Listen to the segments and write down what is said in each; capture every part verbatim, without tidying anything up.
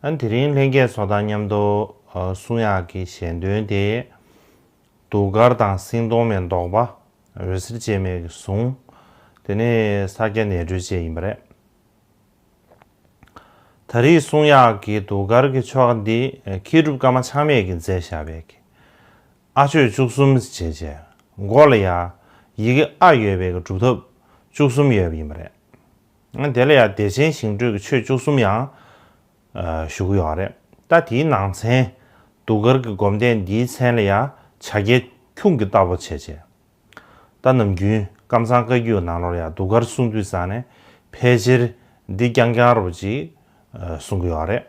ཨ་དེ་རིང་ལྷན་རྒྱས་ཚོ་དང་མཉམ་དུ་ཨ་གསུང་ཡག་གི་ཞལ་འདོན་དེ། གདུགས་དཀར་དང་སེང་གདོང་མའི་བཟློག་པ། འོད་ཟེར་ཅན་མའི་གི་གཟུངས། དེ་ནས་ས་སྐྱ་ནས་གྲོལ་བཅས་ཡིན་པ་རེད། ད་རེས་གསུང་ཡག་གི་གདུགས་དཀར་གྱི་ཆོ་ག་འདི་མཁས་གྲུབ་ཀརྨ་ཆགས་མེད་ཀྱིས་མཛད་བཞག་པའི་གི་ཨ་ཆོས་བཅུ་གསུམ་ཞེས་བྱ། མགོ་ལ་ཡང་ཡི་གེ་ཨ་ཡོད་པའི་གི་སྒྲུབ་ཐབས་བཅུ་གསུམ་ཡོད་པ་ཡིན་པ་རེད། དེ་ལ་ཡང་བདེ་ཆེན་ཞིང་བགྲོད་ཀྱི་ཆོས་བཅུ་གསུམ་ཡང་ཞུ་གི་ཡོད་རེད། ད་དེའི་ནང་ཚན་གདུགས་དཀར་གྱི་སྒོམ་བཟླས་འདིའི་མཚན་ལ་ཡང་བྱ་རྒྱལ་ཁྱུང་གི་རྟ་ཕོ་བྱས་བྱས། ད་ནམ་རྒྱུན་ཀམ་ཚང་བཀའ་བརྒྱུད་ནང་ལོགས་ལ་ཡང་གདུགས་དཀར་གསུང་དུས་ཙང་ནས་ཕལ་ཆེར་འདི་རྐྱང་རྐྱང་རོ་ཅིག་གསུང་གི་ཡོད་རེད།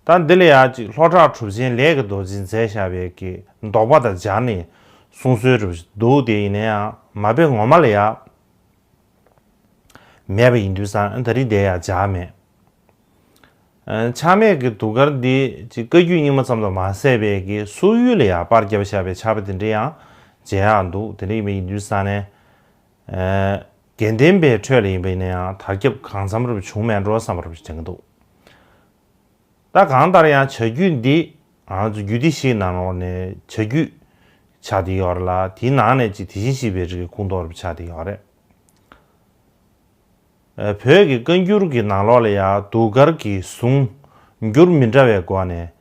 ད་འདི་ལ་ཡང་ཅིག་ལྷོ་བྲག་གྲུབ་ཆེན་ལས་ཀྱི་རྡོ་རྗེས་མཛད་བཞག་པའི་གི་བཟློག་པ་དང་སྦྱར་ནས་གསུང་སྲོལ་རུ་འདུག་དེ་ཡིན་ན་ཡང་མ་དཔེ་ངོ་མ་ལ་ཡང་མེད་པ་ཡིན་དུས་ཙང་ད་རེས་དེ་ཡང་སྦྱར་མེད། ཆགས་མེད་ཀྱི་གདུགས་དཀར་འདི་ཅིག་བཀའ་བརྒྱུད་རྙིང་མ་ཙམ་དུ་མ་ཟད་པའི་གི་སོག་ཡུལ་ལ་ཡང་པར་བརྒྱབ་བཞག་པའི་ཕྱག་དཔེ་དེ་འདྲ་ཡང་མཇལ་ཡག་འདུག་དེ་འདྲ་ཡིན་པ་ཡིན་དུས་ཙང་ནས། དགེ་ལྡན་པའི་ཁྲོད་ལ་ཡིན་པ་ཡིན་ན་ཡང་དར་ཁྱབ་གང་འཚམ་རུ་བྱུང་མེད་འགྲོ་བསམ་པ་རུ་དྲན་གྱི་འདུག་ད་གང་ལྟར་ཡང་བྱ་རྒྱུད་འདི་ང་ཚོ་རྒྱུད་སྡེ་བཞིའི་ནང་ལོགས་ནས་བྱ་རྒྱུད་ཆགས་བསྡད་ཡོད་རེད་ལ། དེའི་ནང་ནས་ཅིག་དེ་བཞིན་གཤེགས་པའི་རིགས་ཀྱི་ཁུངས་གཏོགས་རུ་ཆགས་བསྡད་ཡོད་རེད། བོད་ཀྱི་བཀའ་འགྱུར་གྱི་ནང་ལོགས་ལ་ཡང་གདུགས་དཀར་གྱི་གཟུངས་འགྱུར་མི་འདྲ་བའི་སྒོ་ནས་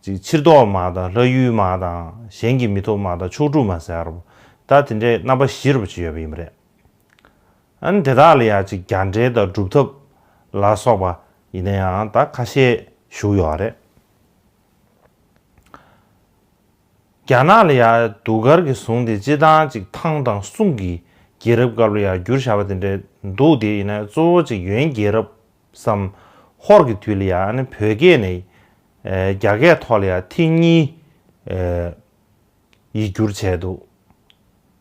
ཅིག་ཕྱིར་བཟློག་མ་དང་ལྷ་ཡུལ་མ་དང་གཞན་གྱིས་མི་ཐུབ་མ་དང་ཕྱོགས་དྲུག་མ་ཟེར་རུ་ད་དེ་འདྲའི་རྣམ་པ་བཞི་རུ་ཅིག་ཡོད་པ་ཡིན་པ་རེད། ཨ་ནི་དེ་དག་ལ་ཡང་ཅིག་རྒྱ་འགྲེལ་དང་སྒྲུབ་ཐབས་ལ་སོགས་པ་ཡིན་ན་ཡང་ད་ཁ་ཤས་ཞུ་ཡོད་རེད། རྒྱ་ནག་ལ་ཡང་གདུགས་དཀར་གྱི་གཟུངས་དེ་སྤྱིར་བཏང་ཅིག་ཐང་དང་སུང་གི་རྒྱལ་རབས་སྐབས་ལ་ཡང་བསྒྱུར་བཞག་པ་དེ་འདྲ་འདུག་དེ་ཡིན་ན་གཙོ་བོ་ཅིག་ཡོན་རྒྱལ་རབས་སམ་ཧོར་གྱི་དུས་ལ་ཡང་ཨ་ནི་བོད་སྐད་ནས་རྒྱ་སྐད་ཐོག་ལ་ཡང་ཐེངས་གཉིས། ཡིག་སྒྱུར་བྱས་འདུག་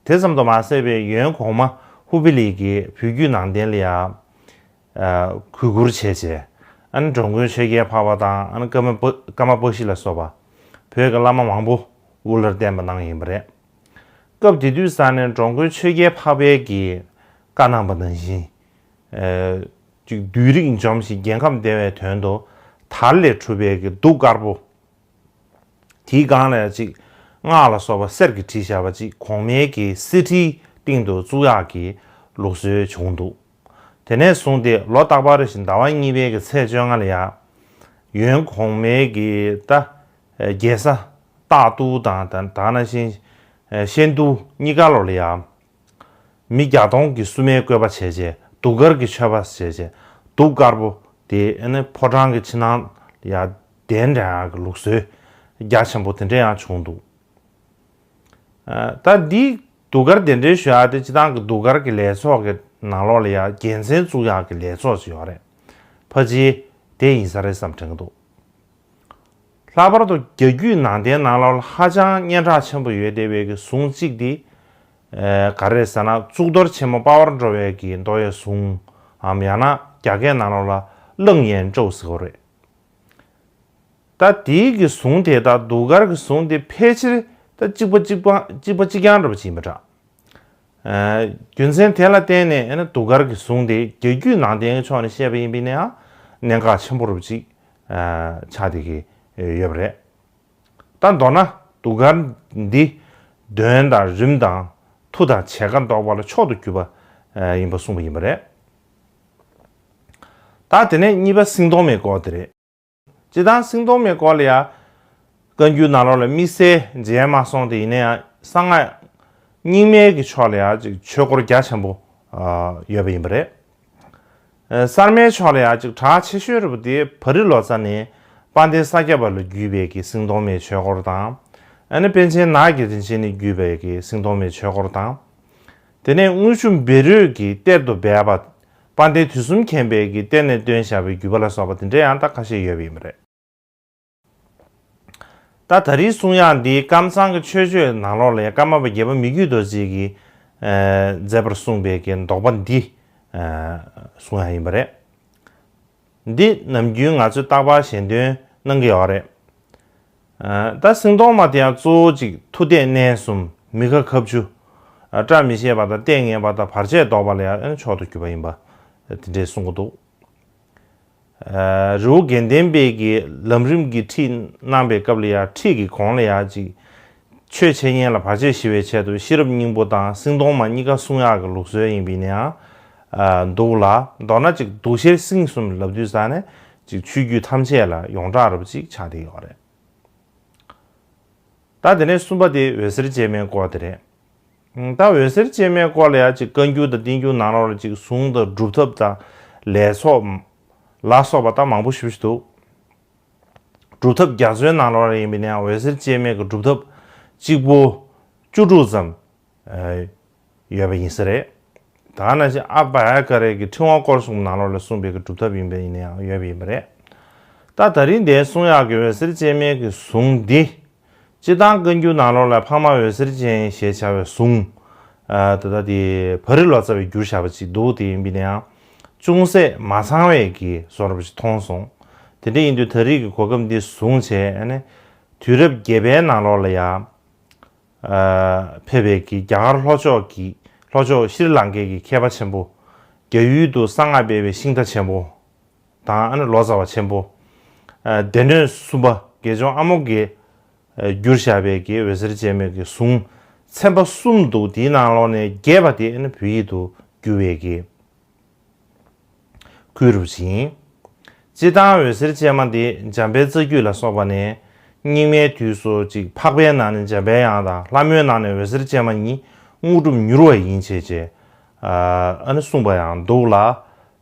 དེ་ཙམ་དུ་མ་ཟད་པའི་ཡོན་གོང་མ་ཧུ་པི་ལི་གིས་བོད་བརྒྱུད་ནང་བསྟན་ལ་ཡང་གུས་བཀུར་བྱས་བྱས། ཨ་ནི་འགྲོ་མགོན་ཆོས་རྒྱལ་འཕགས་པ་དང་ཨ་ནི་ཀརྨ་པ་ཀརྨ་པ་ཤི་ལ་སོགས་པ་བོད་ཀྱི་བླ་མ་མང་པོ་དབུ་བླར་བསྟེན་པ་གནང་ཡིན་པ་རེད། སྐབས་དེ་དུས་ས་ནས་འགྲོ་མགོན་ཆོས་རྒྱལ་འཕགས་པའི་གི་བཀའ་གནང་པ་ནང་བཞིན། ཅིག་བདུད་རིགས་འཇོམས་ཤིང་རྒྱལ་ཁམས་བདེ་བའི་དོན་དུ་དར་ལས་གྲུབ་པའི་གི་གདུགས་དཀར་པོ། དེའི་སྒང་ལ་ཡང་ཅིག་སྔགས་ལ་སོགས་པ་གསེར་གྱིས་བྲིས་བཞག་པ་ཅིག་གོང་མའི་གི་གསེར་ཁྲིའི་སྟེང་དུ་བཙུགས་ཡག་གི་ལུགས་སྲོལ་བྱུང་འདུག་དེ་ནས་བཟུང་སྟེ་ལོ་རྟག་པར་བཞིན་ཟླ་བ་གཉིས་པའི་གི་ཚེས་བཅོ་ལྔ་ལ་ཡང་། ཡོན་གོང་མའི་གི་ད་རྒྱལ་ས་སྟག་ཏུའུ་དང་ད་ད་ནང་བཞིན་ཤན་ཏུའུ་གཉིས་ཀ་ལོ་ལ་ཡང་། མི་བརྒྱ་སྟོང་གི་སྲུང་མའི་བཀོད་པ་བྱས་རྗེས་གདུགས་དཀར་གྱི་མཆོད་པ་བྱས་རྗེས་གདུགས་དཀར་པོ་དེ་ཨ་ནི་ཕོ་བྲང་གི་ཕྱི་ནང་ལ་ཡང་གདན་འདྲེན་ཡག་གི་ལུགས་སྲོལ་རྒྱ་ཆེན་པོ་དེ་འདྲ་ཡང་བྱུང་འདུག་ད་འདི་གདུགས་དཀར་གདན་འདྲེན་ཞུ་ཡག་དེ་སྤྱི་བཏང་གི་གདུགས་དཀར་གྱི་ལས་ཚོགས་ཀྱི་ནང་ལོགས་ལ་ཡང་དགེ་མཚན་བཙུགས་ཡག་གི་ལས་ཚོགས་ཅིག་ཡོད་རེད། ཕལ་ཆེར་དེ་ཡིན་ས་རེད་བསམ་དྲན་གྱི་འདུག་ལྷག་པར་དུ་རྒྱ་བརྒྱུད་ནང་བསྟན་ནང་ལོགས་ལ་ཧ་ཅང་སྙན་གྲགས་ཆེན་པོ་ཡོད་བསྡད་པའི་གི་གཟུངས་གཅིག་འདི། ཨེ་ག་རེ་ཟེར་ན་གཙུག་ཏོར་ཆེན་མོ་དཔའ་བར་འགྲོ་བའི་གི་མདོ་ཡི་གཟུངས་འམ་ཡང་ན་རྒྱ་སྐད་ནང་ལོགས་ལ་གླང་ཡན་ཀྲོའུ་ཟེར་གོ་རེད། ད་དེའི་གི་གཟུངས་དེ་དང་གདུགས་དཀར་གྱི་གཟུངས་དེ་ཕལ་ཆེར་ད་གཅིག་པ་གཅིག་པ་གཅིག་པ་གཅིག་རྐྱང་འདྲ་པོ་ཅིག་ཡིན་པ་འདྲ། རྒྱུ་མཚན་དེ་ལ་བརྟེན་ནས་ཨ་ནི་གདུགས་དཀར་གྱི་གཟུངས་དེ་རྒྱ་བརྒྱུད་ནང་བསྟན་གྱི་ཕྱོགས་ནས་བཤད་པ་ཡིན་པས་ན་ཡང་གནད་འགག་ཆེན་པོ་རུ་ཅིག་ཆགས་བསྡད་ཀྱི་ཡོད་པ་རེད། ད་མདོར་ན་གདུགས་དཀར་འདི་གདོན་དང་རིམས་དང་མཐུ་དང་བྱད་ཀ་བཟློག་པ་ལ་མཆོག་ཏུ་གྱུར་པ་ཡིན་པ་གསུངས་པ་ཡིན་པ་རེད། ད་དེ་ནས་གཉིས་པ་སེང་གདོང་མའི་སྐོར་དེ་རེད། སྤྱིར་བཏང་སེང་གདོང་མའི་སྐོར་ལ་ཡང་བཀའ་འགྱུར་ནང་ལོགས་ལ་དམིགས་བསལ་མཇལ་མ་སོང་སྟེ་ཡིན་ན་ཡང་གསང་སྔགས་རྙིང་མའི་གི་ཕྱོགས་ལ་ཡང་ཅིག་ཆོས་སྐོར་རྒྱ་ཆེན་པོ་ཡོད་པ་ཡིན་པ་རེད། གསར་མའི་ཕྱོགས་ལ་ཡང་ཅིག་གྲགས་ཆེ་ཤོས་རེད་པ་དེ་བ་རི་ལོ་ཙཱ་ནས་དཔལ་ལྡན་ས་སྐྱ་པ་ལ་བརྒྱུད་པའི་གི་སེང་གདོང་མའི་ཆོས་སྐོར་དང་། ཨ་ནི་པཎ་ཆེན་ནགས་ཀྱི་རིན་ཆེན་ནས་བརྒྱུད་པའི་གི་སེང་གདོང་མའི་ཆོས་སྐོར་དང་། དེ་ནས་དངུལ་ཆུ་བཻ་རོ་གི་གཏེར་དུ་སྦས་པ། དཔལ་ལྡན་དུས་གསུམ་མཁྱེན་པའི་གི་གཏེར་ནས་བཏོན་བཞག་པའི་བརྒྱུད་པ་ལ་སོགས་པ་དེ་འདྲ་ཡང་ད་ཁ་ཤས་ཡོད་པ་ཡིན་པ་རེད། ད་ད་རེས་གསུང་ཡག་འདི་ཀམ་ཚང་གི་ཆོས་སྤྱོད་ནང་ལོགས་ལ་ཡང་ཀརྨ་པ་དགྱེས་པ་མི་བསྐྱོད་རྡོ་རྗེ་གིས་མཛད་པར་གསུངས་པའི་གི་བཟློག་པ་འདི་གསུང་ཡག་ཡིན་པ་རེད། འདི་ནམ་རྒྱུན་ང་ཚོས་རྟག་པར་ཞལ་འདོན་གནང་གི་ཡོད་རེད། ད་སེང་གདོང་མ་དེ་ཡང་གཙོ་བོ་གཅིག་མཐུ་གཏད་མནན་གསུམ་མི་ཁ་ཁ་བཅུ། བཀྲ་མི་ཤིས་པ་དང་ལྟས་ངན་པ་དང་བར་ཆད་བཟློག་པ་ལ་ཡང་མཆོག་ཏུ་གྱུར་པ་ཡིན་པ་དེ་འདྲས་གསུང་གི་འདུག་རི་བོ་དགེ་ལྡན་པའི་གི་ལམ་རིམ་གྱི་ཁྲིད་གནང་པའི་སྐབས་ལ་ཡང་ཁྲིད་ཀྱི་གོང་ལ་ཡང་ཅིག་ཆོས་འཆད་ཉན་ལ་བར་ཆད་ཞི་བའི་ཆེད་དུ་ཤེས་རབ་སྙིང་པོ་དང་སེང་གདོང་མ་གཉིས་ཀ་གསུང་ཡག་གི་ལུགས་སྲོལ་ཡིན་པས་ནའང་འདུག་ལ། མདོར་ན་ཅིག་དུག་ཤེལ་སེང་གསུམ་ལབ་དུས་ཙང་ནས་ཅིག་ཆོས་བརྒྱུད་ཐམས་ཅད་ལ་ཡོངས་གྲགས་རབ་ཅིག་ཆགས་བསྡད་ཡོད་རེད། ད་དེ་ནས་གསུམ་པ་དེ་འོད་ཟེར་ཅན་མའི་སྐོར་དེ་རེད། ད་འོད་ཟེར་ཅན་མའི་སྐོར་ལ་ཡང་ཅིག་བཀའ་འགྱུར་དང་བསྟན་འགྱུར་ནང་ལོགས་ལ་ཅིག་གཟུངས་དང་སྒྲུབ་ཐབས་དང་ལས་ཚོགས་ལ་སོགས་པ་ད་མང་པོ་ཞེ་པོ་ཅིག་འདུག་སྒྲུབ་ཐབས་རྒྱ་མཚོའི་ནང་ལོགས་ལ་ཡིན་པས་ན་འོད་ཟེར་ཅན་མའི་གི་སྒྲུབ་ཐབས་གཅིག་པོ་བཅུ་དྲུག་ཙམ་ཡོད་པ་ཡིན་ས་རེད། ད་ག་ནང་བཞིན་ཨ་བྷ་ཡ་ཀ་རའི་གི་ཕྲེང་བ་སྐོར་གསུམ་ནང་ལོགས་ལ་གསུངས་པའི་གི་སྒྲུབ་ཐབས་ཡིན་པ་ཡིན་ན་ཡང་ཡོད་པ་ཡིན་པ་རེད། ད་ད་རིང་འདིར་གསུང་ཡག་གི་འོད་ཟེར་ཅན་མའི་གི་གཟུངས་འདི། སྤྱིར་བཏང་བཀའ་འགྱུར་ནང་ལོགས་ལ་འཕགས་མ་འོད་ཟེར་ཅན་ཞེས་བྱ་བའི་གཟུངས། ད་ལྟ་དེ་བ་རི་ལོ་ཙཱ་བས་བསྒྱུར་བཞག་པ་ཅིག་འདུག་དེ་ཡིན་པས་ན་ཡང་ཅུང་ཟད་མ་ཚང་བའི་གི་བཟོ་འདྲ་པོ་ཅིག་མཐོང་སོང་། དེ་འདྲ་ཡིན་དུས་ད་རེས་ཀྱི་གོ་སྐབས་འདི་བཟུང་བྱས་ཨ་ནི་དུས་རབས་བརྒྱད་པའི་ནང་ལོགས་ལ་ཡང་ཕེབས་པའི་གི་རྒྱ་གར་ལྷོ་ཕྱོགས་ཀྱི་ལྷོ་ཕྱོགས་ཤྲི་ལང་ཀའི་གི་མཁས་པ་ཆེན་པོ། རྒྱ་ཡུལ་དུ་གསང་སྔགས་སྤེལ་བའི་ཤིང་རྟ་ཆེན་པོ། དང་ཨ་ནི་ལོ་ཙཱ་བ་ཆེན་པོ། སྡེ་སྣོད་གསུམ་པ་དགེ་སྦྱོང་ཨ་མོ་གིས་བསྒྱུར་བཞག་པའི་གི་འོད་ཟེར་ཅན་མའི་གི་གཟུངས་ཚན་པ་གསུམ་འདུག་དེའི་ནང་ལོགས་ནས་བརྒྱད་པ་དེ་ཨ་ནི་བོད་ཡིག་ཏུ་བསྒྱུར་བའི་གི་ཁུལ་རུ་ཕྱིན། སྤྱིར་བཏང་འོད་ཟེར་ཅན་མ་དེ་འཇམ་དཔལ་རྩ་རྒྱུད་ལ་སོགས་པ་ནས་རྙིང་མའི་དུས་སུ་ཅིག་འཕགས་པའི་ནང་ནས་འཇམ་པའི་དབྱངས་དང་ལྷ་མོའི་ནང་ནས་འོད་ཟེར་ཅན་མ་གཉིས་དངོས་གྲུབ་མྱུར་བ་ཡིན་བྱས་བྱས་ཨ་ནི་གསུངས་པ་ཡང་འདུག་ལ།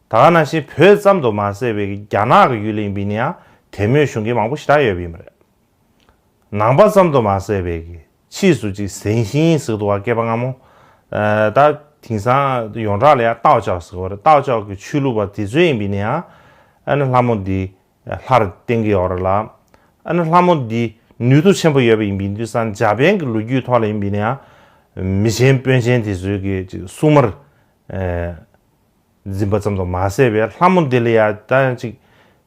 ད་ག་ནང་བཞིན་བོད་ཙམ་དུ་མ་ཟད་པའི་རྒྱ་ནག་གི་ཡུལ་ལ་ཡིན་པས་ན་ཡང་དད་མོས་གཞུང་གི་མང་པོ་ཞེ་དྲག་ཡོད་པ་ཡིན་པ་རེད། ནང་པ་ཙམ་དུ་མ་ཟད་པའི་ཕྱིས་སུ་ཅིག་ཟན་ཤིང་ཟེར་འདུག་བ་སྐྱེས་པ་སྔ་མོ། ད་དེང་སང་ཡོངས་གྲགས་ལ་ཡང་ཏའོ་ཅའོ་ཟེར་བ་རེད། ཏའོ་ཅའོ་གི་ཆོས་ལུགས་པ་དེ་ཚོ་ཡིན་པས་ན་ཡང་ཨ་ནི་ལྷ་མོ་འདི་ལྷར་བསྟེན་གྱི་ཡོད་རེད་ལ། ཨ་ནི་ལྷ་མོ་འདི་ནུས་མཐུ་ཆེན་པོ་ཡོད་པ་ཡིན་པའི་དུས་སང་འཇར་པན་གྱི་ལོ་རྒྱུས་ཐོག་ལ་ཡིན་པས་ན་ཡང་མི་ཆེན་དཔོན་ཆེན་དེ་ཚོའི་གི་ཅིག་སྲུང་མར། འཛིན་པ་ཙམ་དུ་མ་ཟད་པའི་ལྷ་མོ་འདི་ལ་ཡང་ད་ཅིག་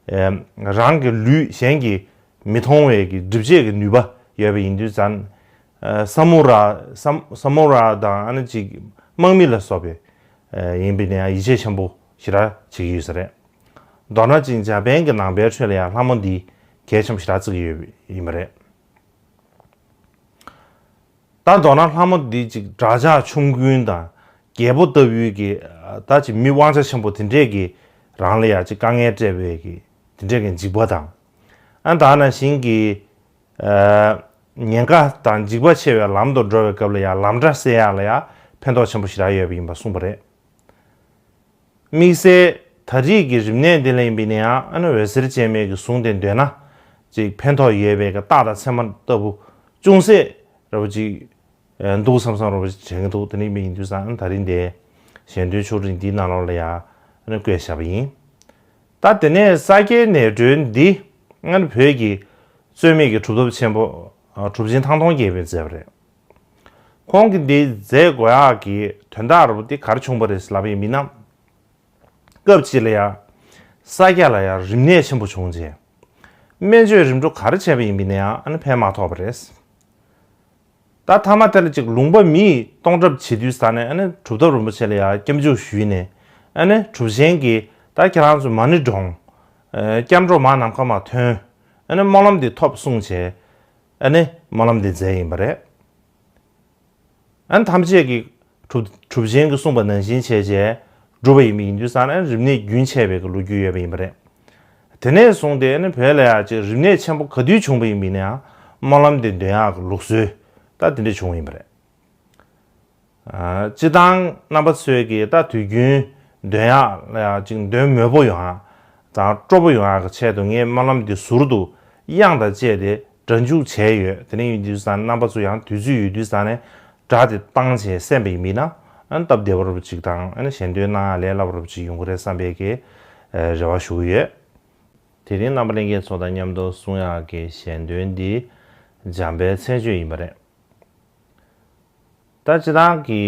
རང་གི་ལུས་གཞན་གྱིས་མི་མཐོང་བའི་གི་སྒྲིབ་བྱེད་ཀྱི་ནུས་པ་ཡོད་པ་ཡིན་དུས་ཙང་། ས་མུ་ར་ས་མུ་ར་དང་ཨ་ནི་ཅིག་དམག་མི་ལ་སོགས་པའི་ཡིན་པས་ན་ཡང་ཡིད་ཆེས་ཆེན་པོ་ཞེ་དྲག་བྱེད་ཀྱི་ཡོད་ས་རེད། མདོར་ན་ཅིག་འཇར་པན་གྱི་ནང་པའི་ཁྲོད་ལ་ཡང་ལྷ་མོ་འདི་གལ་ཆེན་པོ་ཞེ་དྲག་བརྩི་གི་ཡོད་ཡིན་པ་རེད། ད་མདོར་ན་ལྷ་མོ་འདི་ཅིག་བྲག་ཆ་ཆུང་ཀུན་དང་རྒྱལ་པོ་ལྟ་བུའི་གི་ད་ཅིག་མི་དབང་ཆ་ཆེན་པོ་དེ་འདྲས་ཀྱི་རང་ལ་ཡང་ཅིག་དཀའ་ངལ་སྤྲད་པའི་གི་དེ་འདྲས་ཀྱི་འཇིགས་པ་དང་། ཨ་ད་ནང་བཞིན་གྱི་ཉེན་ཁ་དང་འཇིགས་པ་ཆེ་བའི་ལམ་དུ་འགྲོ་བའི་སྐབས་ལ་ཡང་ལམ་འདྲ་སེལ་ཡག་ལ་ཡང་ཕན་ཐོགས་ཆེན་པོ་ཞེ་དྲག་ཡོད་པ་ཡིན་པ་གསུངས་པ་རེད། དམིགས་བསལ་ད་རེས་ཀྱི་རིམས་ནད་འདི་ལ་ཡིན་པས་ན་ཡང་ཨ་ནི་འོད་ཟེར་ཅན་མའི་གི་གཟུངས་དེ་འདོན་ན་ཅིག་ཕན་ཐོགས་ཡོད་པའི་གི་རྟགས་དང་མཚན་མ་ལྟ་བུ་ཅུང་ཟད་ར་བ་ཅིག་འདུག་བསམ་བསམ་ར་བ་ཅིག་དྲན་གྱི་འདུག་དེ་ནི་མི་ཡིན་དུས་ཙང་ད་རིང་འདི་ཞལ་འདོན་ཆོག་རིན་འདིའི་ནང་ལོགས་ལ་ཡང་ཨ་ནི་བཀོད་བཞག་པ་ཡིན། ད་དེ་ནས་ས་སྐྱའི་ནད་གྲོལ་འདི་ཨ་ནི་བོད་ཀྱི་རྩོད་མེད་ཀྱི་གྲུབ་ཐོབ་ཆེན་པོ་གྲུབ་ཆེན་ཐང་སྟོང་རྒྱལ་པོས་མཛད་པ་རེད། ཁོང་གིས་འདི་མཛད་དགོས་ཡག་གི་དོན་དག་རུ་འདི་ག་རེ་བྱུང་བ་རེད་ལབ་པ་ཡིན་ན། སྐབས་གཅིག་ལ་ཡང་ས་སྐྱ་ལ་ཡང་རིམས་ནད་ཆེན་པོ་བྱུང་རྗེས། སྨན་བཅོས་རིམ་གྲོ་ག་རེ་བྱས་པ་ཡིན་པ་ཡིན་ན་ཡང་ཨ་ནི་ཕན་མ་ཐོགས་པ་རེད། ད་མཐའ་མ་དེ་ལ་ཅིག་ལུང་པ་མིས་གཏོང་གྲབས་བྱེད་དུས་ས་ནས་ཨ་ནི་གྲུབ་ཐོབ་རིན་པོ་ཆེ་ལ་ཡང་སྐྱབས་འཇུག་ཞུས་ནས་ཨ་ནི་གྲུབ་ཆེན་གྱིས་ད་ཁྱེད་རང་ཚོ་མ་ཎི་བགྲངས། སྐྱབས་འགྲོ་མ་ནམ་མཁའ་མ་ཐོན། ཨ་ནི་སྨོན་ལམ་འདི་ཐོབ་གསུངས་བྱས། ཨ་ནི་སྨོན་ལམ་འདི་མཛད་ཡིན་པ་རེད། ཨ་ནི་ཐམས་ཅད་ཀྱིས་གྲུབ་གྲུབ་ཆེན་གྱིས་གསུངས་པ་ནང་བཞིན་བྱས་རྗེས་འགྲུབ་པ་ཡིན་པ་ཡིན་དུས་ཙང་ནས་རིམས་ནད་རྒྱུན་ཆད་པའི་གི་ལོ་རྒྱུས་ཡོད་པ་ཡིན་པ་རེད། དེ་ནས་བཟུང་སྟེ་ཨ་ནི་བོད་ལ་ཡང་ཅིག་རིམས་ནད་ཆེན་པོ་ག་དུས་བྱུང་པ་ཡིན་པ་ཡིན་ན་ཡང་སྨོན་ལམ་དེ་འདོན་ཡག་གི་ལུགས་སྲོལ་ད་དེ་འདྲ་བྱུང་བ་ཡིན་པ་རེད། སྤྱིར་བཏང་རྣམ་པ་ཚོས་ཀྱིས་ད་དུས་རྒྱུན་འདོན་ཡག་ལ་ཡང་ཅིག་འདོན་མོས་པོ་ཡོང་ཡག་དང་སྤྲོ་པོ་ཡོང་ཡག་གི་ཆེད་དུ་ངས་སྨོན་ལམ་འདི་ཟུར་དུ་དབྱངས་དང་བཅས་ཏེ་སྒྲ་འཇུག་བྱས་ཡོད། དེ་ནས་ཡིན་དུས་ཙང་རྣམ་པ་ཚོ་ཡང་དུས་ཚོད་ཡོད་དུས་ཙང་ནས་སྒྲ་དེ་བཏང་བྱས་གསན་པ་ཡིན་པ་ཡིན་ན་ཨ་ནི་སྟབས་བདེ་བ་རབ་ཅིག་དང་ཨ་ནི་ཞལ་འདོན་གནང་ཡག་ལས་སླ་བ་རབ་ཅིག་ཡོང་གི་རེད་བསམ་པའི་གི་རེ་བ་ཞུ་གི་ཡོད། དེ་རིང་རྣམ་པ་ལྷན་རྒྱས་ཚོ་དང་མཉམ་དུ་གསུང་ཡག་གི་ཞལ་འདོན་འདི་འཇམ་དཔལ་མཚན་བརྗོད་ཡིན་པ་རེད། ད་སྤྱིར་བཏང་གི་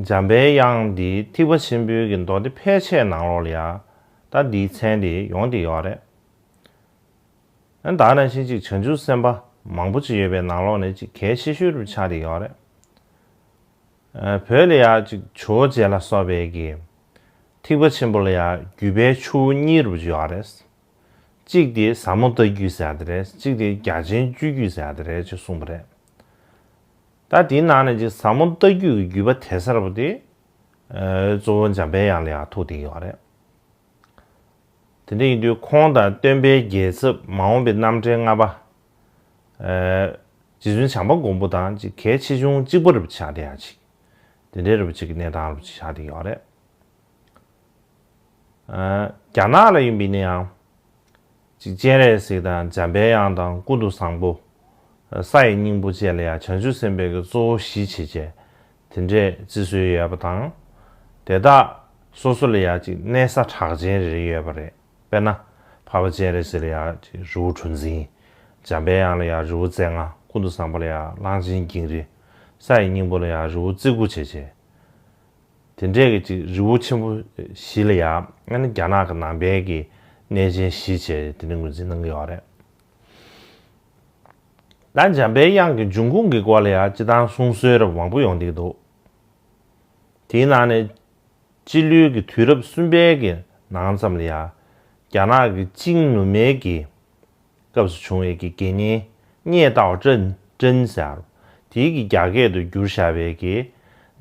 འཇམ་པའི་དབྱངས་འདི་ཐེག་པ་ཆེན་པོའི་གི་མདོ་སྡེ་ཕལ་ཆེར་ནང་ལོགས་ལ་ཡང་ད་འདིའི་མཚན་དེ་ཡོང་བསྡད་ཡོད་རེད། ཨ་ནི་ད་ག་ནང་བཞིན་ཅིག་བྱང་ཆུབ་སེམས་དཔའ་མང་པོ་ཅིག་ཡོད་པའི་ནང་ལོགས་ནས་ཅིག་གལ་ཆེ་ཤོས་རུ་ཆགས་བསྡད་ཡོད་རེད། ཨ་བོད་ལ་ཡང་ཅིག་ཇོ་བོ་རྗེ་ལ་སོགས་པའི་གི་ཐེག་པ་ཆེན་པོ་ལ་ཡང་བརྒྱུད་པའི་ཆུ་བོ་གཉིས་རུ་ཡོད་རེད། གཅིག་དེ་ཟབ་མོ་ལྟ་བརྒྱུད་ཟེར་ཡ་དེ་རེད། གཅིག་དེ་རྒྱ་ཆེན་སྤྱོད་བརྒྱུད་ཟེར་ཡ་དེ་རེད་ཅེས་གསུངས་པ་རེད། ད་དེའི་ནང་ནས་ཅིག་ཟབ་མོ་ལྟ་བརྒྱུད་ཀྱི་བརྒྱུད་པ་དེ་ཟེར་བ་དེ། ཨ། གཙོ་བོ་འཇམ་པའི་དབྱངས་ལ་ཡང་ཐུག་བསྡད་ཀྱི་ཡོད་རེད། དེ་འདྲ་ཡིན་དུས་ཁོང་དང་སྟོན་པའི་རྒྱལ་ཚབ་མ་འོངས་པའི་རྣམ་འདྲེན་ལྔ་པ། ཨ། རྗེ་བཙུན་བྱམས་པ་མགོན་པོ་དང་ཅིག་གལ་ཆེ་ཆུང་གཅིག་པ་འདྲ་པོ་ཆགས་བསྡད་ཡ་ཅིག་དེ་འདྲའི་འདྲ་པོ་ཅིག་གི་གནས་སྟངས་འདྲ་པོ་ཅིག་ཆགས་བསྡད་ཀྱི་ཡོད་རེད། ཨ། རྒྱ་ནག་ལ་ཡིན་པ་ཡིན་ན་ཡང་། ཅིག་སྤྱན་རས་གཟིགས་དང་འཇམ་པའི་དབྱངས་དང་ཀུན་ཏུ་བཟང་པོ། ས་ཡི་སྙིང་པོ་བཅས་ལ་ཡང་བྱང་ཆུབ་སེམས་དཔའི་གི་གཙོ་བོ་གཞི་བྱེད་བྱས། དེ་འདྲས་བརྩི་སྲོལ་ཡོད་པ་དང་། དེ་དག་སོ་སོ་ལ་ཡང་ཅིག་གནས་ས་གྲགས་ཅན་རེ་རེ་ཡོད་པ་རེད། དཔེར་ན། འཕགས་པ་སྤྱན་རས་གཟིགས་ལ་ཡང་ཅིག་རི་བོ་གྲུ་འཛིན། འཇམ་པའི་དབྱངས་ལ་ཡང་རི་བོ་རྩེ་ལྔ། ཀུན་ཏུ་བཟང་པོ་ལ་ཡང་གླང་ཆེན་ཀེང་རུས། ས་ཡི་སྙིང་པོ་ལ་ཡང་རི་བོ་རྩེ་དགུ་བྱས་བྱས། དེ་འདྲས་ཀྱི་ཅིག་རི་བོ་ཆེན་པོ་བཞི་ལ་ཡང་ཨ་ནི་རྒྱ་ནག་གི་ནང་པའི་གི་གནས་ཆེན་བཞི་བྱས་དེ་འདྲ་ངོས་འཛིན་གནང་གི་ཡོད་རེད། ད་འཇམ་པའི་དབྱངས་ཀྱི་འབྱུང་ཁུངས་ཀྱི་སྐོར་ལ་ཡང་སྤྱི་བཏང་གསུང་སྲོལ་རབ་མང་པོ་ཡོང་བསྡད་ཀྱི་འདུག་དེའི་ནང་ནས་སྤྱི་ལོའི་གི་དུས་རབས་གསུམ་པའི་གི་ནང་ཙམ་ལ་ཡང་རྒྱ་ནག་གི་ཅིང་ནུབ་མའི་གི་སྐབས་སུ་བྱུང་བའི་གི་དགེ་བསྙེན་གཉེན་ཏའོ་ཀྲན་ཀྲན་ཟེར། དེའི་གི་རྒྱ་སྐད་དུ་བསྒྱུར་བཞག་པའི་གི་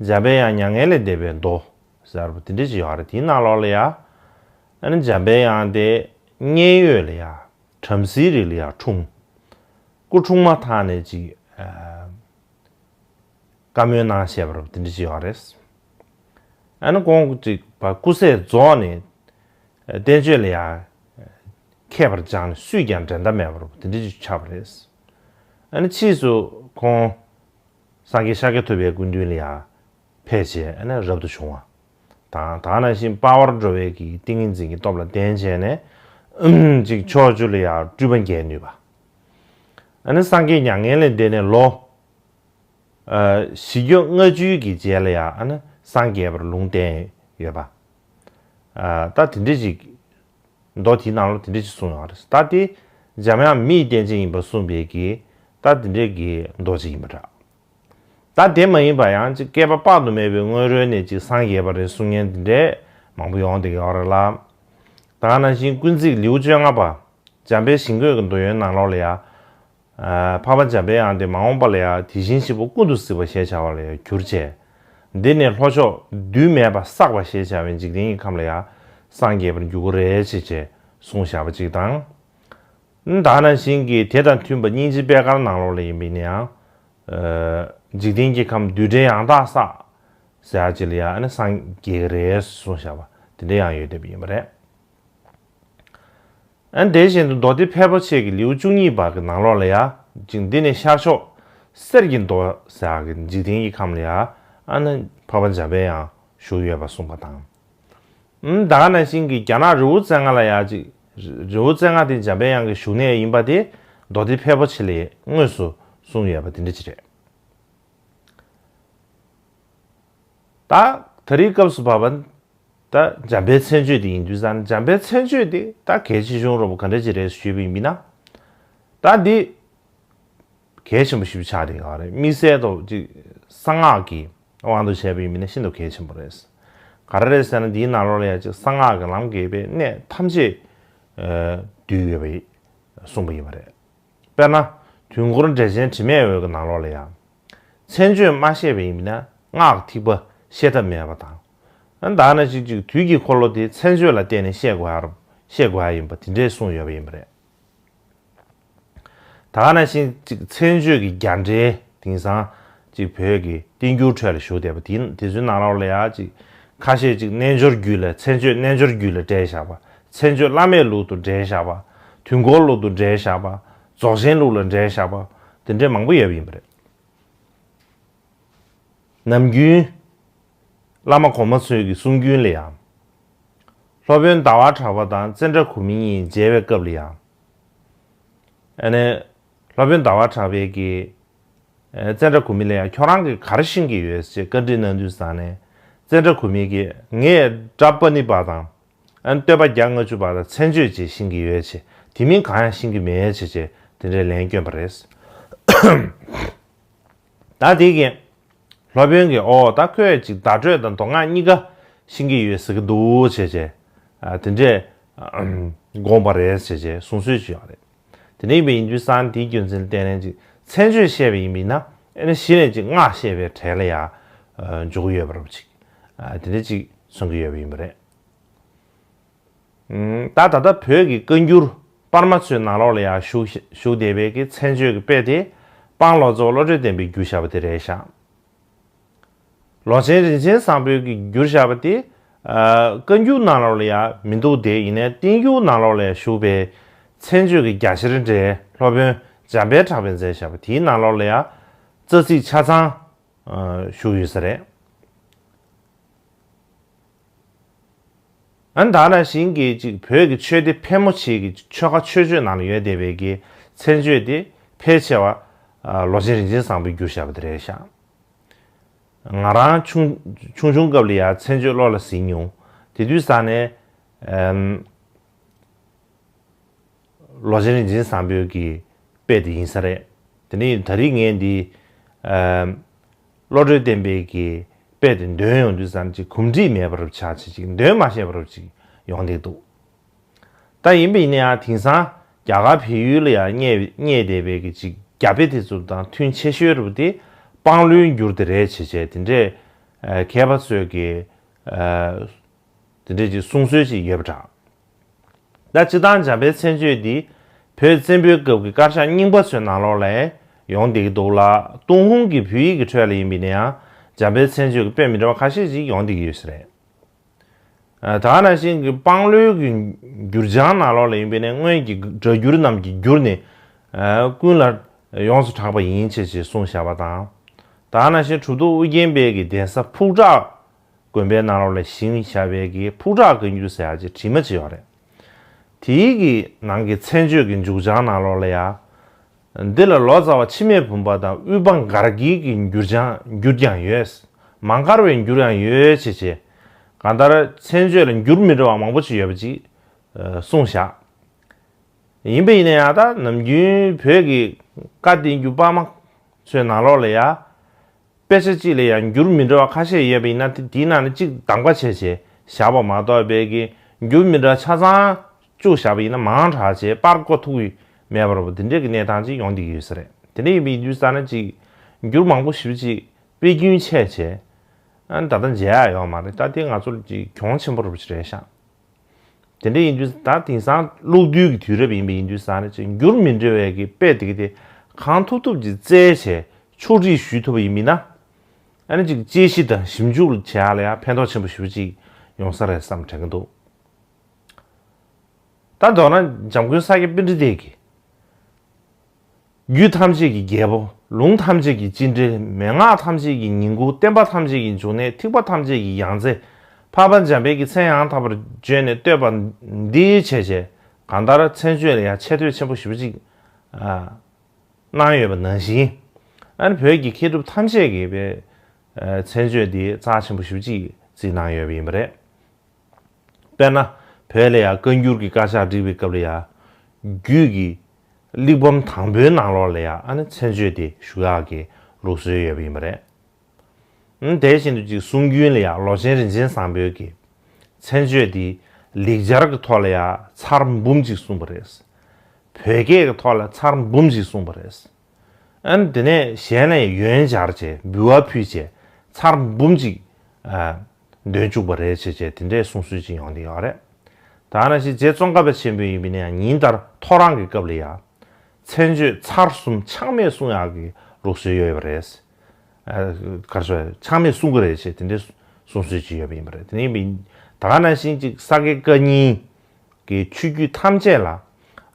འཇམ་པའི་དབྱངས་མྱ་ངན་ལས་འདས་པའི་མདོ་ཟེར་བ་དེ་འདྲ་ཅིག་ཡོད་རེད། དེའི་ནང་ལོགས་ལ་ཡ། ཨ་ནི་འཇམ་པའི་དབྱངས་དེ་མཉན་ཡོད་ལ་ཡ། བྲམ་ཟེའི་རིགས་ལ་ཡ་འཁྲུངས། སྐུ་འཁྲུངས་མ་ཐག་ནས་ཅིག་ཨ། བཀའ་མོལ་གནང་བཞག་པ་རེད་པ། དེ་འདྲ་ཅིག་ཡོད་རེད། ཨ་ནི་ཁོང་ཅིག་བ་སྐུ་ཚེ་རྫོགས་ནས་བསྟན་བཅོས་ལ་ཡང་མཁས་པར་སྦྱངས་ནས་སུས་ཀྱང་འགྲན་ཟླ་མེད་པ་རེད་པ། དེ་འདྲ་ཅིག་ཆགས་པ་རེད། ཨ་ནི་ཕྱིས་སུ་ཁོང་སངས་རྒྱས་ཤཱཀྱ་ཐུབ་པའི་སྐུ་མདུན་ལ་ཡང་ཕེབས་བྱས་ཨ་ནི་རབ་ཏུ་བྱུང་བ་དང་། ད་ག་ནང་བཞིན་དཔའ་བར་འགྲོ་བའི་གི་ཏིང་ངེ་འཛིན་གྱི་སྟོབས་ལ་བརྟེན་བྱས་ནས་ཅིག་ཕྱོགས་བཅུ་ལ་ཡང་སྤྲུལ་པ་འགྱེད་ནུས་པ། ཨ་ནི་སངས་རྒྱས་མྱ་ངན་ལས་འདས་ནས་ལོ། ཨ། བཞི་བཅུ་ལྔ་བཅུའི་གི་རྗེས་ལ་ཡང་ཨ་ནི་སངས་རྒྱས་པར་ལུང་བསྟན་ཡོད་པ། ཨ། ད་དེ་འདྲ་ཅིག་མདོ་དེའི་ནང་ལ་དེ་འདྲ་ཅིག་གསུངས་ཡོད་རེད། ད་དེ་འཇམ་དབྱངས་མི་ཡི་རྟེན་ཅན་ཡིན་པར་གསུངས་པའི་གི་ད་དེ་འདྲའི་གི་མདོ་ཅིག་ཡིན་པ་འདྲ། ད་དེ་མ་ཡིན་པ་ཡང་ཅིག་བསྐལ་པ་དཔག་ཏུ་མེད་པའི་སྔོན་རོལ་ནས་ཅིག་སངས་རྒྱས་པ་རེད་གསུང་མཁན་དེ་འདྲས་མང་པོ་ཡོང་བསྡད་ཀྱི་ཡོད་རེད་ལ། ད་ག་ནང་བཞིན་ཀུན་གཟིགས་ལེའུ་བཅོ་ལྔ་པ། འཇམ་དཔལ་ཞིང་བཀོད་ཀྱི་མདོ་ཡོན་ནང་ལོགས་ལ་ཡང་། ཨ། འཕགས་པ་འཇམ་པའི་དབྱངས་དེ་མ་འོངས་པ་ལ་ཡང་དེ་བཞིན་གཤེགས་པ་ཀུན་ཏུ་གཟིགས་པ་ཞེས་བྱ་བ་ལ་ཡང་གྱུར་ཅིག་འདི་ནི་ལྷོ་ཕྱོགས་རྡུལ་མེད་པ་བསགས་པ་ཞེས་བྱ་བའི་འཇིག་རྟེན་གྱི་ཁམས་ལ་ཡང་སངས་རྒྱས་པར་འགྱུར་གྱི་རེད་ཅེས་བྱས་གསུངས་བཞག་པ་ཅིག་དང་། ད་ག་ནང་བཞིན་གྱི་དེ་དང་མཐུན་པ་སྙིང་རྗེ་པད་དཀར་ནང་ལོགས་ལ་ཡིན་པ་ཡིན་ན་ཡང་། ཨ། འཇིག་རྟེན་གྱི་ཁམས་རྡུལ་བྲལ་ཡང་དག་བསགས་ཟེར་ཡག་ཅིག་ལ་ཡང་ཨ་ནི་སངས་རྒྱས་ཀྱི་རེད་གསུངས་བཞག་པ་དེ་འདྲ་ཡང་ཡོད་བསྡད་པ་ཡིན་པ་རེད། ཨ་ནི་དེ་བཞིན་དུ་མདོ་སྡེ་ཕལ་པོ་ཆེ་གི་ལེའུ་བཅུ་གཉིས་པ་གི་ནང་ལོགས་ལ་ཡང་ཅིག་འདི་ནི་ཤར་ཕྱོགས་གསེར་གྱི་མདོ་ཟེར་ཡག་གི་འཇིག་རྟེན་གྱི་ཁམས་ལ་ཡང་ཨ་ནི་འཕགས་པ་འཇམ་པའི་དབྱངས་བཞུགས་ཡོད་པ་གསུངས་པ་དང་། ཨུམ། ད་ག་ནང་བཞིན་གྱི་རྒྱ་ནག་རི་བོ་རྩེ་ལྔ་ལ་ཡང་ཅིག་རི་བོ་རྩེ་ལྔ་དེ་འཇམ་པའི་དབྱངས་ཀྱི་བཞུགས་གནས་ཡིན་པ་དེ་མདོ་སྡེ་ཕལ་པོ་ཆེ་ལས་དངོས་སུ་གསུངས་ཡོད་པ་དེ་འདྲ་ཅིག་རེད། ད་ད་རེས་སྐབས་སུ་བབ་པ་ད་འཇམ་དཔལ་མཚན་བརྗོད་དེ་ཡིན་དུས་ཙང་འཇམ་དཔལ་མཚན་བརྗོད་དེ་ད་གལ་ཆེ་ཆུང་རོ་པོ་ག་འདྲ་ཅིག་རེད་ཞུས་པ་ཡིན་ན། ད་འདི་གལ་ཆེན་པོ་ཞིག་ཆགས་བསྡད་ཡོད་རེད། དམིགས་བསལ་དུ་ཅིག་གསང་སྔགས་ཀྱི་དབང་དུ་བྱས་པ་ཡིན་ན་ཤིན་ཏུ་གལ་ཆེན་པོ་རེད། ག་རེ་རེད་ཟེར་ན་འདིའི་ནང་ལོགས་ལ་ཡང་ཅིག་གསང་སྔགས་ཀྱི་ལམ་གྱི་པའི་གནད་ཐམས་ཅད་འདུས་ཡོད་པ་གསུངས་པ་ཡིན་པ་རེད། དཔེར་ན། དུས་འཁོར་འགྲེལ་ཆེན་དྲི་མེད་འོད་ཀྱི་ནང་ལོགས་ལ་ཡང་། མཚན་བརྗོད་མ་ཤེས་པ་ཡིན་ན་སྔགས་ཐིགས་པ་ཤེས་ཐབས་མེད་པ་དང་། ཨ་ནི་ད་ག་ནང་བཞིན་ཅིག་དུས་ཀྱི་འཁོར་ལོ་དེ་མཚན་བརྗོད་ལ་བརྟེན་ནས་ཤེས་དགོས་ཡ་རུ་ཤེས་དགོས་ཡ་ཡིན་པ་དེ་འདྲས་གསུངས་ཡོད་པ་ཡིན་པ་རེད། ད་ག་ནང་བཞིན་ཅིག་མཚན་བརྗོད་ཀྱི་རྒྱ་འགྲེལ་དེང་སང་ཅིག་བོད་ཀྱི་བསྟན་འགྱུར་ཁྲོད་ལ་བཞུགས་བསྡད་པ་དེ་དེ་ཚོའི་ནང་ལོགས་ལ་ཡ་ཅིག་ཁ་ཤས་ཅིག་རྣལ་འབྱོར་རྒྱུད་ལ་མཚན་བརྗོད་རྣལ་འབྱོར་རྒྱུད་ལ་འགྲེལ་བཞག་པ། མཚན་བརྗོད་བླ་མེད་ལུགས་དུ་འགྲེལ་བཞག་པ། དུས་འཁོར་ལུགས་དུ་འགྲེལ་བཞག་པ། རྫོགས་ཆེན་ལུགས་ལ་འགྲེལ་བཞག་པ། དེ་འདྲའི་མང་པོ་ཡོད་པ་ཡིན་པ་རེད། ནམ་རྒྱུན་བླ་མ་གོང་མ་ཚོའི་གི་གསུང་རྒྱུན་ལ་ཡང་། སློབ་དཔོན་ཟླ་བ་གྲགས་པ་དང་ཙནྡྲ་གོ་མི་གཉིས་མཇལ་བའི་སྐབས་ལ་ཡང་། ཨ་ནི། སློབ་དཔོན་ཟླ་བ་གྲགས་པས་ཀྱིས། ཨ། ཙནྡྲ་གོ་མི་ལ་ཡང་ཁྱོད་རང་གིས་ག་རེ་ཤེས་ཀྱི་ཡོད་ཅེས་བཀའ་འདྲི་གནང་དུས་ཙང་ནས། ཙནྡྲ་གོ་མི་གིས་ངས་གྲྭ་པ་ཎི་པ་དང་། ཨ་ནི་བསྟོད་པ་བརྒྱ་ལྔ་བཅུ་པ་དང་མཚན་བརྗོད་ཅིག་ཤེས་ཀྱི་ཡོད་ཅེས། དེ་མིན་གང་ཡང་ཤེས་ཀྱི་མེད་ཅེས་བྱས་དེ་འདྲའི་ལན་བསྐྱོན་པ་རེད། ད་དེ་གིས་སློབ་དཔོན་གྱིས་ཨོ་ད་ཁོས་ཅིག་བརྡ་སྤྲོད་དང་མདོ་སྔགས་གཉིས་ཀ་ཤེས་ཀྱི་ཡོད་ཟེར་གྱི་འདུག་ཅེས་བྱས། ཨ། དེ་འདྲས་ དགོངས་པ་རེད་ཟེར་བྱས་གསུང་སྲོལ་ཅིག་ཡོད་རེད། དེ་འདྲ་ཡིན་པ་ཡིན་དུས་ཙང་དེའི་རྒྱུ་མཚན་ལ་བརྟེན་ནས་ཅིག་མཚན་བརྗོད་བཤད་པ་ཡིན་པ་ཡིན་ན་ཨ་ནི་གཞི་ནས་ཅིག་སྔགས་བཤད་པའི་གྲས་ལ་ཡང་འཇོག་གི་ཡོད་པ་རེད་ཅིག་དེ་འདྲ་ཅིག་མཚོན་གྱི་ཡོད་པ་ཡིན་པ་རེད། ད་ད་ལྟ་བོད་ཀྱི་བཀའ་འགྱུར་པར་མ་ཚོའི་ནང་ལོགས་ལ་ཡང་བཞུགས་བཞུགས་བསྡད་པའི་གི་མཚན་བརྗོད་ཀྱི་དཔེ་དེ་སྤང་ལོ་ཙཱ་བ་བློ་གྲོས་ལྡན་པས་བསྒྱུར་བཞག་པ་དེ་རེད་ཤག་ལོ་ཆེན་རིན་ཆེན་བཟང་པོས་ཀྱིས་བསྒྱུར་བཞག་པ་དེ། ཨ། བཀའ་འགྱུར་ནང་ལོགས་ལ་ཡང་མི་འདུག་སྟེ། ཡིན་ནའི་བསྟན་འགྱུར་ནང་ལོགས་ལ་ཡང་བཞུགས་པའི་མཚན་བརྗོད་ཀྱི་རྒྱ་ཆེར་འགྲེལ་སློབ་དཔོན་འཇམ་དཔལ་གྲགས་པས་མཛད་བཞག་པ་དེའི་ནང་ལོགས་ལ་ཡང་རྩ་ཚིག་ཆ་ཚང་། ཨ། བཞུགས་ཡོད་ས་རེད། ཨ་ནི་ད་ག་ནང་བཞིན་གྱི་ཅིག་བོད་ཀྱི་ཆོས་སྡེ་ཕལ་མོ་ཆེ་གི་ཆོལ་ཁ་ཆོས་སྤྱོད་ནང་ལ་ཡོད་བསྡད་པའི་གི་མཚན་བརྗོད་དེ་ཕལ་ཆེ་བ། ཨ། ལོ་ཆེན་རིན་ཆེན་བཟང་པོས་བསྒྱུར་བཞག་པ་དེ་རེད་ཤག་ང་རང་ཆུང་ཆུང་ཆུང་སྐབས་ལ་ཡང་མཚན་བརྗོད་བློ་ལ་ཟིན་མྱོང་། དེ་དུས་ཙང་ནས། ཨམ། ལོ་ཆེན་རིན་ཆེན་བཟང་པོའི་གི་དཔེ་དེ་ཡིན་ས་རེད། དེ་ནས་ད་རེས་ངས་འདི། ཨམ། བློ་གྲོས་ལྡན་པའི་གི་དཔེ་དེ་འདོན་ཡོང་དུས་ཙང་ཅིག་གོམས་འདྲིས་མེད་པ་རུ་ཆགས་བྱས་ཅིག་འདོན་མ་ཤེས་པ་རུ་ཅིག་ཡོང་བསྡད་འདུག་ད་ཡིན་པ་ཡིན་ན་ཡང་དེང་སང་རྒྱ་གར་བལ་ཡུལ་ལ་ཡང་གནས་གནས་བསྡད་པའི་གི་ཅིག་རྒྱ་དཔེ་དེ་ཚོ་དང་མཐུན་ཆེ་ཤོས་རུ་དེ་སྤང་ལོའི་འགྱུར་དེ་རེད་བྱས་བྱས་དེ་འདྲས། ཨ། མཁས་པ་ཚོས་ཀྱི། ཨ། དེ་འདྲས་ཀྱི་གསུང་སྲོལ་ཅིག་ཡོད་པ་འདྲ། ད་སྤྱིར་བཏང་འཇམ་དཔལ་མཚན་བརྗོད་འདི་བོད་བཙན་པོའི་སྐབས་ཀྱི་དཀར་ཤག་རྙིང་པ་ཚོའི་ནང་ལོགས་ལ་ཡོང་བསྡད་ཀྱི་འདུག་ལ། ཏུན་ཧོང་གི་བོད་ཡིག་གི་ཁྲོད་ལ་ཡིན་པ་ཡིན་ན་ཡང་འཇམ་དཔལ་མཚན་བརྗོད་ཀྱི་དཔེ་མི་འདྲ་བ་ཁ་ཤས་ཅིག་ཡོང་བསྡད་ཀྱི་ཡོད་ས་རེད། ཨ། ད་ག་ནང་བཞིན་གྱི་སྤང་ལོའི་གི་འགྱུར་བྱང་ནང་ལོགས་ལ་ཡིན་པ་ཡིན་ན་སྔོན་གྱི་སྒྲ་བསྒྱུར་རྣམས་ཀྱིས་བསྒྱུར་ནས། ཨ། ཀུན་ལ་ཡོངས་སུ་གྲགས་པ་ཡིན་ཞེས་ཞེས་གསུངས་བཞག་པ་དང་། ད་ག་ནང་བཞིན་གྲུབ་ཐོབ་ཨུ་རྒྱན་པའི་གི་གདན་ས་ཕུག་བྲག་དགོན་པའི་ནང་ལོགས་ལ་བཞེངས་བཞག་པའི་གི་ཕུག་བྲག་བཀའ་འགྱུར་ཟེར་ཡག་ཅིག་བྲིས་མ་ཅིག་ཡོད་རེད། དེའི་གི་ནང་གི་མཚན་བརྗོད་ཀྱི་འཇུག་བྱང་ནང་ལོགས་ལ་ཡང་། འདི་ལ་ལོ་ཙཱ་བ་འཆི་མེད་བུམ་པ་དང་དབུས་པ་མགར་གྱི་གི་འགྱུར་བྱང་འགྱུར་ཀྱང་ཡོད། མ་མགར་བའི་འགྱུར་ཡང་ཡོད་ཅེས་བྱས། གང་ལྟར་མཚན་བརྗོད་ལ་འགྱུར་མི་འདྲ་བ་མང་པོ་ཅིག་ཡོད་པ་ཅིག་ཨ། གསུངས་བཞག་ཡིན་པ་ཡིན་ན་ཡང་ད་ནམ་རྒྱུན་བོད་ཀྱི་བཀའ་བསྟན་འགྱུར་པར་མ་ཚོའི་ནང་ལོགས་ལ་ཡང་། དཔེ་ཆ་གཅིག་ལ་ཡང་འགྱུར་མི་འདྲ་བ་ཁ་ཤས་ཡོད་པ་ཡིན་ན་དེ་དེའི་ནང་ནས་གཅིག་གདམ་ག་བྱས་བྱས་བཞག་པ་མ་གཏོགས་པའི་གི་འགྱུར་མི་འདྲ་ཆ་ཚང་བཅུག་བཞག་པ་ཡིན་ན་མང་དྲགས་བྱས་པར་བརྐོ་ཐུབ་ཀྱི་མེད་པ་རེད་པ། དེ་འདྲའི་གི་གནས་སྟངས་ཅིག་ཡོང་བསྡད་ཀྱི་ཡོད་ས་རེད། དེ་འདྲ་ཡིན་པ་ཡིན་དུས་ཙང་ན་ཅིག་འགྱུར་མང་པོ་ཞེ་པོ་ཅིག་དཔེ་རྒྱུན་ཆད་བྱས། ཨ་ནི་ད་ལྟ་མཇལ་ཡག་ཡོད་མ་རེད། ད་དེ་ང་ཚོར་ཅིག་གྱོང་ཆེན་པོ་རེད་པ་ཅིག་རེད་ཤག་དེ་འདྲ་ཡིན་དུས་ད་དེང་སང་གློག་རྡུལ་གྱི་དུས་རབས་ཡིན་པ་ཡིན་དུས་ཙང་ནས་ཅིག་འགྱུར་མི་འདྲ་བའི་གི་དཔེ་དེ་གི་དེ་གང་ཐུབ་ཐུབ་ཀྱིས་བཙལ་བྱས་ཕྱོགས་སྒྲིག་ཞུས་ཐུབ་པ་ཡིན་པ་ཡིན་ན། ཨ་ནི་ཅིག་དཔྱད་གཞི་དང་ཞིབ་འཇུག་བྱེད་ཡག་ལ་ཡང་ཕན་ཐོགས་ཆེན་པོ་ཞེ་པོ་ཅིག་ཡོང་ས་རེད་བསམ་དྲན་གྱི་འདུག་ད་མདོར་ན་འཇམ་མགོན་ས་སྐྱ་པཎྜི་ཏས་ཀྱིས། རྒྱུད་ཐམས་ཅད་ཀྱི་རྒྱལ་པོ། ལུང་ཐམས་ཅད་ཀྱི་སྤྱི་འགྲེལ། མན་ངག་ཐམས་ཅད་ཀྱི་ཉིང་ཁུ། བསྟན་པ་ཐམས་ཅད་ཀྱི་འབྱུང་གནས། ཐེག་པ་ཐམས་ཅད་ཀྱི་ཡང་རྩེ། འཕགས་པ་འཇམ་དཔལ་གྱི་མཚན་ཡང་དག་པར་བརྗོད་ནས་བསྟོད་པ་འདི་བྱས་བྱས་གང་ལྟར་མཚན་བརྗོད་ལ་ཡང་ཆེ་བསྟོད་ཆེན་པོ་ཞེ་པོ་ཅིག་ཨ། གནང་ཡོད་པ་ནང་བཞིན། ཨ་ནི་བོད་ཀྱི་མཁས་གྲུབ་ཐམས་ཅད་ཀྱིས་པའི་ཨ། མཚན་བརྗོད་འདི་རྩ་ཆེན་པོ་ཞེ་པོ་ཅིག་བརྩིས་གནང་ཡོད་པ་ཡིན་པ་རེད། དཔེར་ན། བོད་ལ་ཡང་བཀའ་འགྱུར་གྱི་དཀར་ཆག་བསྒྲིགས་པའི་སྐབས་ལ་ཡང་། རྒྱུད་ཀྱི་གླེགས་བམ་དང་པོའི་ནང་ལོགས་ལ་ཡང་ཨ་ནི་མཚན་བརྗོད་དེ་ཞུ་ཡག་གི་ལུགས་སྲོལ་ཡོད་པ་ཡིན་པ་རེད། ཨ་ནི་དེ་བཞིན་དུ་ཅིག་གསུང་རྒྱུན་ལ་ཡང་ལོ་ཆེན་རིན་ཆེན་བཟང་པོའི་གི་མཚན་བརྗོད་དེ་ལེགས་སྦྱར་གྱི་ཐོག་ལ་ཡང་ཚར་འབུམ་ཅིག་གསུངས་པ་རེད། བོད་སྐད་ཀྱི་ཐོག་ལ་ཚར་འབུམ་ཅིག་གསུངས་པ་རེད། ཨ་ནི་དེ་ནས་གཞན་ལ་ཡང་ཡོན་སྦྱར་བྱས་འབུལ་བ་ཕུལ་བྱས་ཚར་འབུམ་ཅིག་ཨ། འདོན་བཅུག་པ་རེད་ཅེས་བྱས་དེ་འདྲའི་གསུང་སྲོལ་ཅིག་ཡོང་གི་ཡོད་རེད། ད་ག་ནང་བཞིན་རྗེ་ཙོང་ཁ་པ་ཆེན་པོ་ཡིན་པ་ཡིན་ན་ཡང་ཉིན་ལྟར་ཐོ་རངས་ཀྱི་སྐབས་ལ་ཡང་མཚན་བརྗོད་ཚར་གསུམ་ཆག་མེད་གསུང་ཡག་གི་ལུགས་སྲོལ་ཡོད་པ་རེད། ཨ། ག་རེ་ཟེར་ཆག་མེད་གསུང་གི་རེད་ཅེས་དེ་འདྲའི་གསུང་སྲོལ་ཅིག་ཡོད་པ་ཡིན་པ་རེད། དེ་ནས་ཡིན་པ་ཡིན་ད་ག་ནང་བཞིན་ཅིག་ས་དགེ་བཀའ་རྙིང་གི་ཆོས་བརྒྱུད་ཐམས་ཅད་ལ་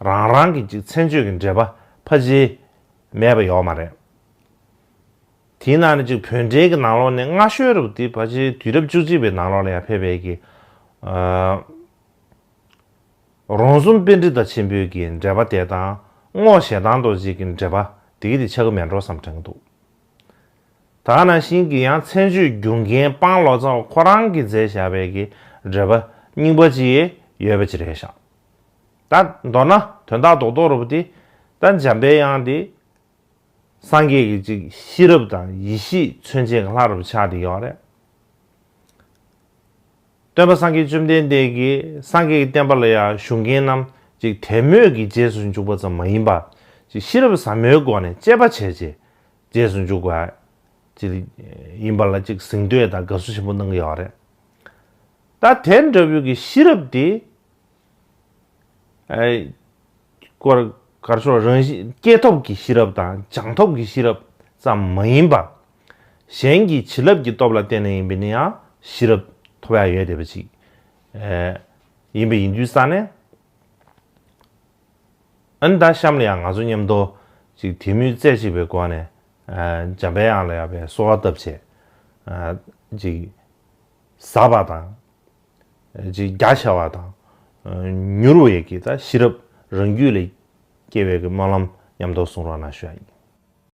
རང་རང་གི་ཅིག་མཚན་བརྗོད་ཀྱི་འགྲེལ་པ་ཕལ་ཆེར་མེད་པ་ཡོད་མ་རེད། དེའི་ནང་ནས་ཅིག་བོད་འགྲེལ་གྱི་ནང་ལོགས་ནས་སྔ་ཤོས་རུ་དེ་ཕལ་ཆེར་དུས་རབས་བཅུ་གཅིག་པའི་ནང་ལོགས་ལ་ཡང་ཕེབས་པའི་གི། ཨ། རོང་ཟོམ་པཎྜི་ཏ་ཆེན་པོའི་གི་འགྲེལ་པ་དེ་དང་རྔོག་ཞེ་སྡང་རྡོ་རྗེ་གི་འགྲེལ་པ་དེ་གི་དེ་ཆ་གི་མེད་འགྲོ་བསམ་དྲན་གི་འདུག་ད་ག་ནང་བཞིན་གྱི་ཡང་མཚན་བརྗོད་རྒྱུ་མཁན་སྤང་ལོ་ཙཱ་བ་ཁོ་རང་གིས་མཛད་བཞག་པའི་གི་འགྲེལ་པ་རྙིང་པ་ཅིག་ཡོད་པ་ཅིག་རེད་ཤག་ད་མདོར་ན་དོན་དག་རྡོག་རྡོག་རུ་དེ་ད་འཇམ་པའི་དབྱངས་དེ། སངས་རྒྱས་ཀྱི་ཅིག་ཤེས་རབ་དང་ཡེ་ཤེས་མཚོན་བྱེད་ཀྱི་ལྷ་རུ་ཆགས་བསྡད་ཡོད་རེད། སྟོན་པ་སངས་རྒྱས་བཅོམ་ལྡན་འདས་ཀྱིས་སངས་རྒྱས་ཀྱི་བསྟན་པ་ལ་ཡང་ཞུགས་མཁན་རྣམས་ཅིག་དད་མོས་ཀྱི་རྗེས་སུ་འཇུག་པ་ཙམ་མ་ཡིན་པར་ཅིག་ཤེས་རབ་ཟབ་མོའི་སྒོ་ནས་དཔྱད་པ་བྱས་རྗེས་རྗེས་སུ་འཇུག་པ་ཅིག་ཡིན་པ་ལ་ཅིག་གཟེངས་བསྟོད་དང་དགའ་བསུ་ཆེན་པོ་གནང་གི་ཡོད་རེད། ད་དེ་འདྲ་བོའི་གི་ཤེས་རབ་དེ། ཨེ། སྐོར་གར་ཤོར་རང་བཞིན་སྐྱེས་ཐོབ་ཀྱི་ཤེས་རབ་དང་སྦྱངས་ཐོབ་ཀྱི་ཤེས་རབ་ཙམ་མ་ཡིན་པར། གཞན་གྱི་བྱིན་རླབས་ཀྱི་སྟོབས་ལ་བརྟེན་ནས་ཡིན་པ་ནི་ཡང་ཤེས་རབ་ཐོབ་ཡ་ཡོད་བསྡད་པ་ཅིག་ཨེ། ཡིན་པ་ཡིན་དུས་ཙང་ནས། ཨ་ནི་ད་གཤམ་ལ་ཡང་ང་ཚོ་མཉམ་དུ་ཅིག་དད་མོས་རྩེ་གཅིག་པའི་སྒོ་ནས་ཨེ། འཇམ་པའི་དབྱངས་ལ་ཡང་པའི་གསོལ་བ་བཏབ་བྱས། ཨེ། ཅིག་ཟབ་པ་དང་། ཅིག་རྒྱ་ཆེ་བ་དང་། མྱུར་བའི་གི་ད་ཤེས་རབ་རང་རྒྱུད་ལ་སྐྱེ་བའི་གི་སྨོན་ལམ་མཉམ་དུ་གསུང་རོགས་གནང་ཞུ་ཡ་ཡིན།